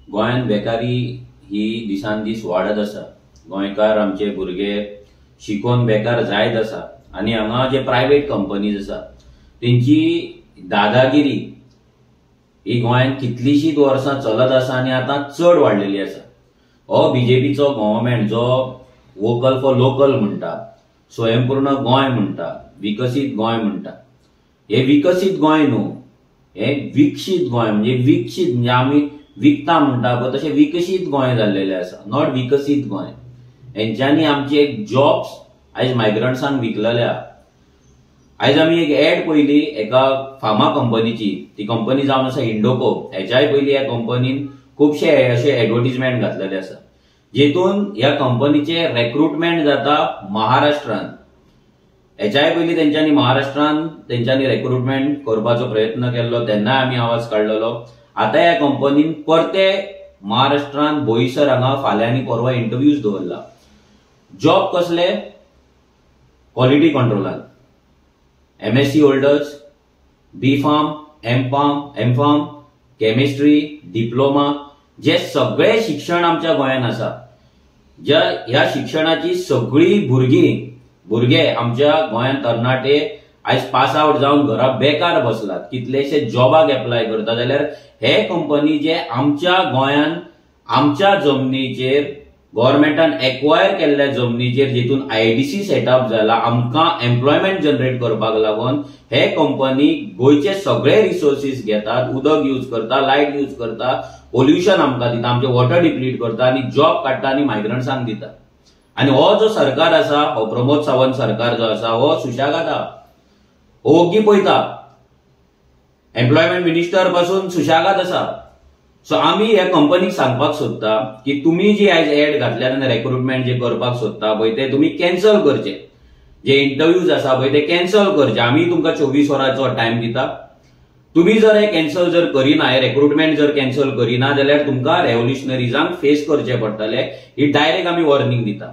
गोंयांत बेकारी ही दिसान दीस वाडत आसा. गोंयकार आमचे भुरगे शिकोवन बेकार जायत आसा आनी हांगा जे प्रायवेट कंपनीज आसा तेंची दादागिरी ही गोंयांत कितलींशींच वर्सां चलत आसा आनी आतां चड वाडलेली आसा. हो बीजेपीचो गव्हर्मेंट जो वोकल फॉर लोकल म्हणटा, स्वयंपूर्ण गोंय म्हणटा, विकसीत गोंय म्हणटा, हे विकसीत गोंय न्हू, हे विकसीत गोंय. म्हणजे विकसीत म्हणजे आमी विकता म्हणटा पळय तशें विकसीत गोंय जाल्लेलें आसा, not विकसीत गोंय. हेंच्यांनी आमचे एक जॉब्स आयज मायग्रंट्सांक विकलेल्या. आयज आमी एक एड पळयली एका फार्मा कंपनीची, ती कंपनी जावन आसा इंडोको. हेच्याय पयलीं ह्या कंपनीन खुबशे अशे एडवर्टीजमेंट घातलेले आसा जेतून ह्या कंपनीचे रेक्रुटमेंट जाता महाराष्ट्रान. हेच्याय पयलीं तेंच्यांनी महाराष्ट्रान तेंच्यांनी रेक्रुटमेंट करपाचो प्रयत्न केल्लो, तेन्नाय आमी आवाज काडलेलो. आतां ह्या कंपनीन परते महाराष्ट्रान बोईसर हांगा फाल्यां आनी परवां इंटरव्यूज दवरला. जॉब कसले? क्वॉलिटी कंट्रोलान, MSc holders, B pharm, M pharm, M pharm, chemistry, diploma, जे सगळे शिक्षण आमच्या गोंयांत आसा, ज्या ह्या शिक्षणाची सगळी भुरगे आमच्या गोंयांत तरणाटे आयज पास आवट जावन घरा बेकार बसलात, कितलेशे जॉबाक एप्लाय करता जाल्यार हे कंपनी जे आमच्या गोंयांत आमच्या जमनीचेर गव्हर्मेंटान एक्वायर केल्ल्या जमनीचेर जेतून आयडीसी सेटअप जाला आमकां एम्प्लॉयमेंट जनरेट करपाक लागून हे कंपनी गोंयचे सगळे रिसोर्सीस घेतात, उदक यूज करता, लायट यूज करता, पोल्युशन आमकां दिता, आमचे वॉटर डिप्लीट करता आनी जॉब काडटा आनी मायग्रंट्सांक दिता. आनी हो जो सरकार आसा, हो प्रमोद सावंत सरकार जो आसा हो सुशेगाद आहा, हो ओगी पळयता, एम्प्लॉयमेंट मिनिस्टर पासून सुशेगाद आसा. सो आमी ह्या कंपनीक सांगपाक सोदता की तुमी जी आयज एड घातल्या आनी रेक्रुटमेंट जे करपाक सोदता पळय ते तुमी कॅन्सल करचे, जे इंटरव्यूज आसा पळय ते कॅन्सल करचे. आमी तुमकां 24 वरांचो टायम दिता. तुमी जर हे कॅन्सल जर करिना, हे रेक्रुटमेंट जर कॅन्सल करिना जाल्यार तुमकां रेव्होल्युशनरीजांक फेस करचे पडटले. ही डायरेक्ट आमी वॉर्निंग दिता.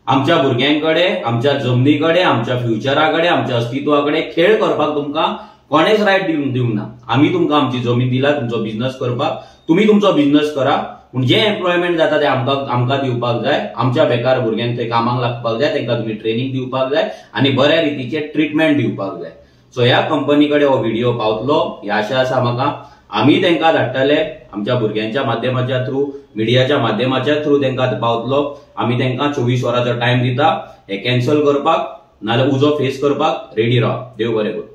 आमच्या भुरग्यां कडेन, आमच्या जमनी कडेन, आमच्या फ्युचरा कडेन, आमच्या अस्तित्वा कडेन खेळ करपाक तुमकां कोणेच रायट दिवंक ना. आमी तुमकां आमची जमीन दिला तुमचो बिझनस करपाक, तुमी तुमचो बिझनस करा, पूण जे एम्प्लॉयमेंट जाता ते आमकां दिवपाक जाय. आमच्या बेकार भुरग्यांक थंय कामाक लागपाक जाय, तांकां तुमी ट्रेनिंग दिवपाक जाय आनी बऱ्या रितीचे ट्रिटमेंट दिवपाक जाय. सो ह्या कंपनी कडेन हो व्हिडिओ पावतलो ही आशा आसा म्हाका. आमी तांकां धाडटले आमच्या भुरग्यांच्या माध्यमाच्या थ्रू, मिडियाच्या माध्यमाच्या थ्रू तांकां पावतलो. आमी तांकां 24 वरांचो टायम दिता हे कॅन्सल करपाक, नाजाल्यार उजो फेस करपाक रेडी राव. देव बरें करूं.